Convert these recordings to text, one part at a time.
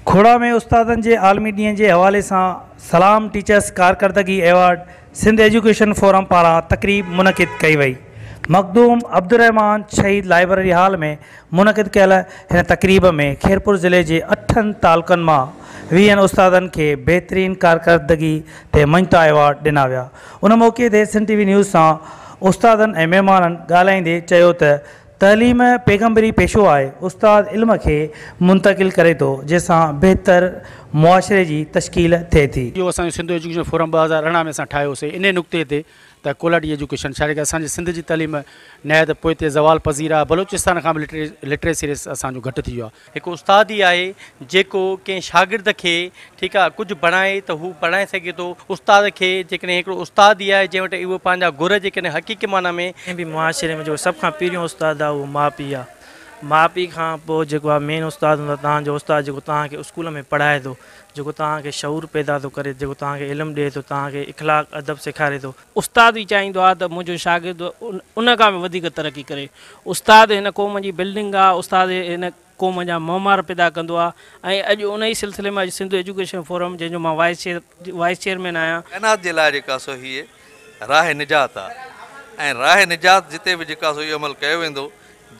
کوڙا ۾ استادن جي عالمي ڏينهن جي حوالي سان سلام ٽيچرس ڪارڪردگي ايوارڊ سنڌ ايجوڪيشن فورم پاران تقريب منعقد ڪئي وئي. مخدوم عبدالرحمان شهيد لائبرري هال ۾ منعقد ڪيل هن تقريب ۾ خيرپور ضلعي جي اٺن تعلقن مان ويهن استادن کي بهترين ڪارڪردگي تي مڃتا ايوارڊ ڏنا ويا. ان موقعي تي سنڌ ٽي وي نيوز سان استادن ۽ مهمانن ڳالهائيندي چيو ته تعليم پيغمبري پيشو آهي، استاد علم کي منتقل ڪري ٿو، جنهن سان بهتر معاشري جي تشڪيل ٿئي ٿي. اهو اسان جو سنڌ ايجوڪيشن فورم 2018 ۾ اسان ٺاهيوسي انهي نقطي تي ته ڪوالٽي ايجوڪيشن ڇا جيڪا اسان جي سنڌ جي تعليم نهايت پوئتي زوال پذير آهي بلوچستان کان به لٽريسي ريس اسان جو گهٽ ٿي ويو آهي. هڪ استاد ئي آهي جيڪو ڪنهن شاگرد کي ٺيڪ آ ڪجهه بڻائي ته هو بڻائي سگهي ٿو استاد کي جيڪڏهن هڪڙو استاد ئي آهي جنهن وٽ اهو پنهنجا گر جيڪڏهن حقيقي معنيٰ ۾. ڪنهن به معاشري ۾ جيڪو سڀ کان پهريون استاد آ اهو ماء پيء آ ماء پيء کان پوء جيڪو آ مين استاد هوندو آ توهان جو استاد جيڪو توهان کي اسڪول ۾ پڙهائي ٿو جيڪو توهان کي شعور پيدا ٿو ڪري جيڪو توهان کي علم ڏئي ٿو توهان کي اخلاق ادب سيکاري ٿو. استاد ئي چاهيندو آهي ته منهنجو شاگرد ان کان به وڌيڪ ترقي ڪري. استاد هن قوم جي بلڊنگ آهي، استاد هن قوم جا معمار پيدا ڪندو آهي ۽ اڄ ان ئي سلسلي ۾ اڄ سنڌ ايجوڪيشن فورم جنهن جو مان وائيس چيئر وائيس چيئرمين آهيان. ڪائنات جي لاء جيڪا سو هيء راهه نجات آ ۽ راهه نجات جتي به جيڪا سو اهو عمل ڪيو ويندو،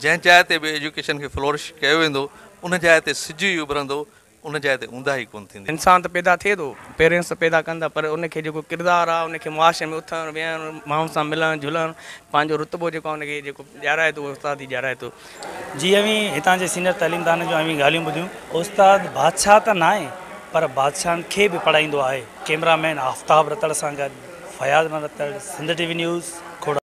جنهن جاء تي به ايجوڪيشن کي فلورش ڪيو ويندو، ان جاء تي سج ئي اڀرندو ان جاء تي اونداهي ڪونه ٿيندي. انسان ته پيدا ٿئي ٿو، پيرنٽس ته پيدا ڪن ٿا پر ان کي جيڪو ڪردار آ ان کي معاشري ۾ اٿڻ ويهڻ ماڻهن سان ملڻ جلڻ پنهنجو رتبو جيڪو آ ان کي جيڪو ڏيارائي ٿو اهو استاد ئي ڏيارائي ٿو. جي اوهين هتان جي سينئر تعليمدانن جون اوهين ڳالهيون ٻڌيون. استاد بادشاهه ته ناهي پر بادشاهن کي به پڙهائيندو آهي. ڪئميرا مين آفتاب رتڙ سان گڏ Fayaz Ratar, Sindh T V news, Khora.